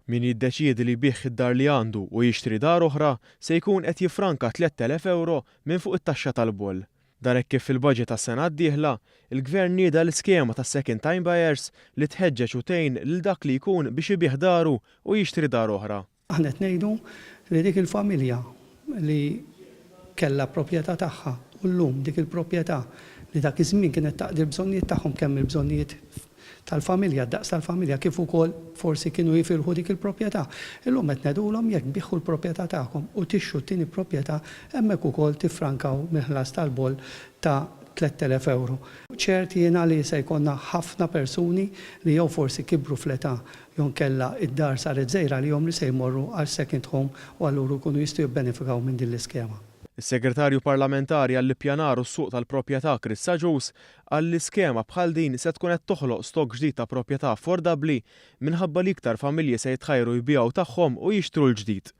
Min jiddeċiedi li jbigħ id-dar li għandu u jixtri dar oħra se jkun qed jiffranka 3,000 ewro minn fuq it-taxxa tal-boll. Dan hekk kif fil-budget tas-sena d-dieħla, il-Gvern nieda l-iskema tas-second time buyers li tħeġġeġ u tgħin lil dak li jkun biex ibigħ daru u jixtri dar oħra. Aħna qed ngħidu li dik il-familja li kellha proprjetà tagħha u llum dik il-proprjetà li dak iż-żmien kienet taqdi l-bżonnijiet tagħhom kemm il-bżonnijiet tal-familja, d-daqs tal-familja kif ukoll forsi kienu jifilħu dik il-proprjetà. Illum qed ngħidulhom jekk tbigħu l-proprjetà tagħkom u tixtru t-tieni proprjetà hemmhekk ukoll tiffrankaw mill-ħlas tal-boll ta' 3,000 ewro. Ċert jiena li se jkollna ħafna persuni li jew forsi kibru fl-età jew inkella d-dar saret żgħira għalihom li se jmorru għal second home u allura jkunu jistgħu jibbenefikaw minn din l-iskema. Is-Segretarju Parlamentari għall-Ippjanar u s-Suq tal-Proprjetà Chris Agius qal li skema bħal din se tkun qed toħloq stokk ġdid ta' proprjetà affordabbli minħabba li iktar familji se jitħajru jbigħu tagħhom u jixtru l-ġdid.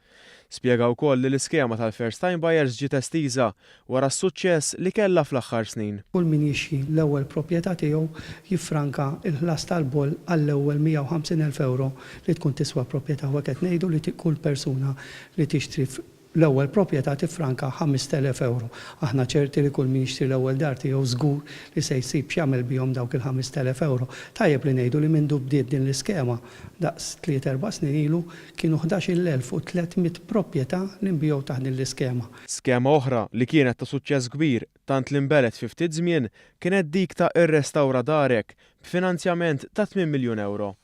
Spjega wkoll li l-iskema tal-first time buyers ġiet estiża wara s-suċċess li kellha fl-aħħar snin. Kull min jixtri l-ewwel proprjetà tiegħu jiffranka l-ħlas tal-boll għall-ewwel 150,000 ewro li tkun tiswa proprjetà u hekk qed ngħidu li kull persuna li tixtri l-ewwel proprjetà tiffranka 5,000 ewro. Aħna ċerti li kull min jixtri l-ewwel dar tiegħu żgur li se jsib x'jagħmel bihom dawk il-5,000 ewro. Tajjeb li ngħidu li mindu bdiet din l-iskema daqs tliet erba' snin ilu kienu 11,300 proprjetà li nbiegħu taħt din l-iskema. Skema oħra li kienet ta' suċċess kbir tant li nbelgħet fi ftit żmien kienet dik ta' Irrestawra Darek b'finanzjament ta' 8 miljun ewro.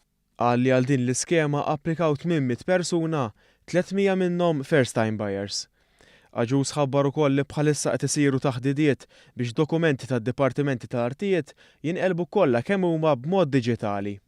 Qal li għal din l-iskema applikaw 800 persuna, 300 minnhom first time buyers. Agius ħabbar ukoll li bħalissa qed isiru taħdidiet biex dokumenti tad-dipartimenti tal-artijiet jinqelbu kollha kemm huma b'mod diġitali.